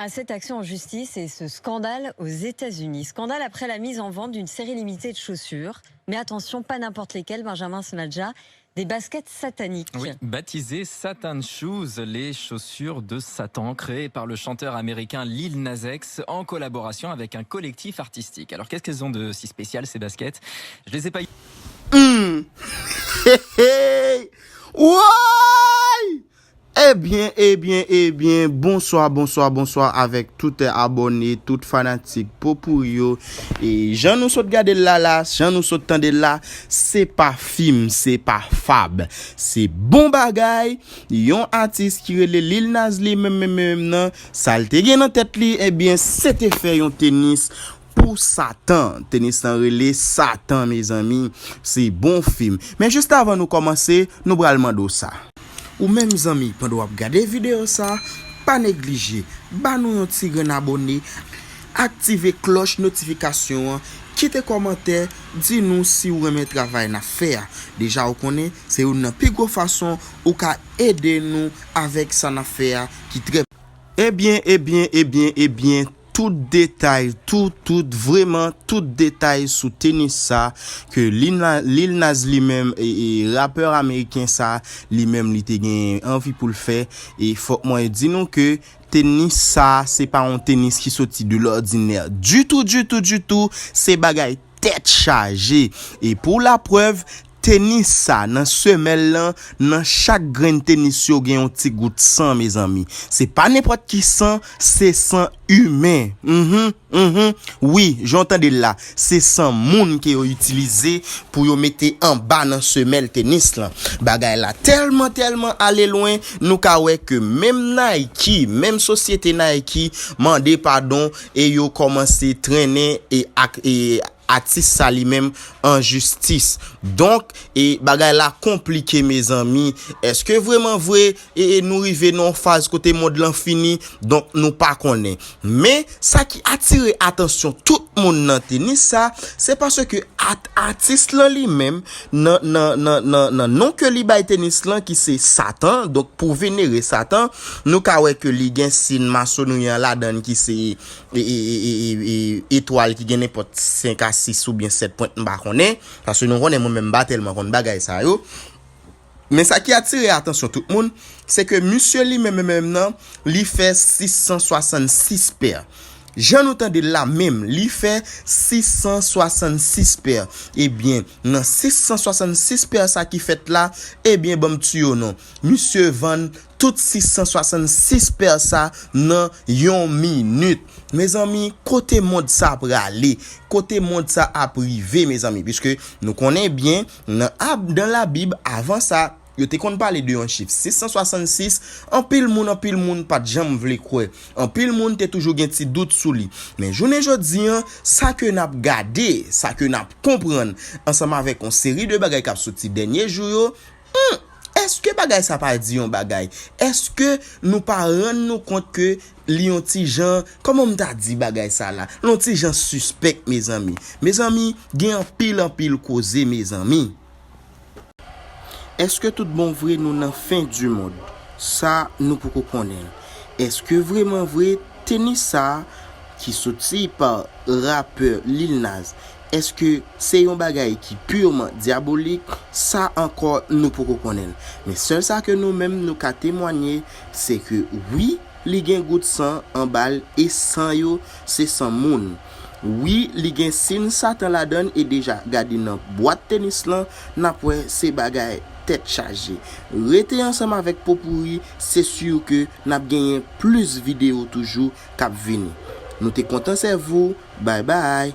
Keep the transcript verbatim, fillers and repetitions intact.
À cette action en justice et ce scandale aux États-Unis. Scandale après la mise en vente d'une série limitée de chaussures. Mais attention, pas n'importe lesquelles, Benjamin Smadja, des baskets sataniques. Oui, baptisées Satan Shoes, les chaussures de Satan, créées par le chanteur américain Lil Nas X en collaboration avec un collectif artistique. Alors qu'est-ce qu'elles ont de si spécial, ces baskets ? Je les ai pas Hmm. Hey, hey. Woy! Ebyen, ebyen, ebyen, bonswa, bonswa, bonswa avèk tout abòne, tout fanatik Popouri yo. E jan nou sot gade l la la, jan nou sot tande l la, se pa fim, se pa fab. Se bon bagay, yon atis ki rele Lil Nas li menm menm menm nan, sa l te gen nan tèt li, ebyen, se te fè yon tenis pou Satan. Tenis lan rele Satan, mezanmi. Se bon fim. Men jis avan nou kòmanse, nou pral mande w sa. Ou menm zanmi, pandan w ap gade videyo sa, pa neglije ba nou yon ti grenn abòne, aktive klòch notifikasyon an, kite kòmantè, di nou si w renmen travay n ap fè a. Deja ou konnen, se youn nan pi gwo fason ou ka ede nou avèk sa n ap fè a ki trè. Ebyen, ebyen, ebyen, ebyen, tout detay, tout, tout, vrèman tout detay sou tenis sa ke Lil Na- Lil Nas li menm, e, e, rapè ameriken sa, li menm li te gen anvi pou l fè. E fòk mwen di nou ke tenis sa, se pa yon tenis ki soti de lòdinè ditou, ditou, ditou. Se bagay tèt chaje. E pou laprèv, tenis sa, nan semèl lan, nan chak grenn tenis yo gen yon ti gout san, mezanmi. Se pa nenpòt ki san, se san imen. Mhm, mhm. Wi, jan w tande l la, se san moun ke yo itilize pou yo mete anba nan semèl tenis lan. Bagay la tèlman, tèlman ale lwen, nou ka wè ke menm Nike, menm sosyete Nike mande padon e yo kòmanse trennen e ak e atis sa li menm an jistis. Donk, e bagay la konplike, mezanmi. Èske vrèman vre, e, e nou rive nan yon faz kote mond lan fini? Donk, nou pa konnen. Men, sa ki atire atansyon tout moun nan tenis sa, se paske at, atis lan li menm, nan, nan, nan, nan, nan non ke li bay tenis lan, ki se Satan, donk pou venere Satan, nou ka wè ke li gen siy masonri an ladan l ki se e, e, e, e, e, etwal ki gen nenpòt senk a sis oubyen sèt pwent, m pa konnen. Paske nou konnen mwen menm m pa tèlman konn bagay sa yo. Men sa ki atire atansyon tout moun, se ke misye li menm menm nan, li fè sis san swasannsis pè. Jan nou tande l la menm, li fè sis san swasannsis pè. Ebyen, nan sis san swasannsis pè sa ki fèt la, ebyen, ban m tiyo non. Misye vann tout sis san swasannsis pè sa nan yon minit. Mezanmi, kote mond sa prale? Kote mond sa ap rive, mezanmi? Piske nou konnen byen, nan, ab- nan Labib, avan sa, yo te konn pale de yon chif sis san swasannsis, anpil moun, anpil moun pa t janm vle kwè. Anpil moun te toujou gen ti dout sou li. Men jounen jodi an, sa ke n ap gade, sa ke n ap konprann, ansanm avèk yon seri de bagay k ap soti dènye jou yo, hmm, èske bagay sa pa di yon bagay? Èske nou pa rann nou kont ke li yon ti jan, kòman m ta di bagay sa la? Li yon ti jan sispèk, mezanmi. Mezanmi, gen anpil, anpil koze, mezanmi. Èske tout bon vre nou nan fen di mond? Sa, nou poko konnen l. Èske vrèman vre tenis sa a ki soti pa rapè Lil Nas, èske se yon bagay ki pirman dyabolik? Sa ankò, nou poko konnen l. Men sèl sa ke nou menm nou ka temwanye, se ke wi, li gen gout san anba l e san yo, se san moun. Wi, li gen siy Satan ladan l e deja gade nan bwat tenis lan, n ap wè se bagay tèt chaje. Rete ansanm avèk Popouri, se si ke n ap genyen plis videyo toujou k ap vini. Nou te kontan sèvi w, bay bay!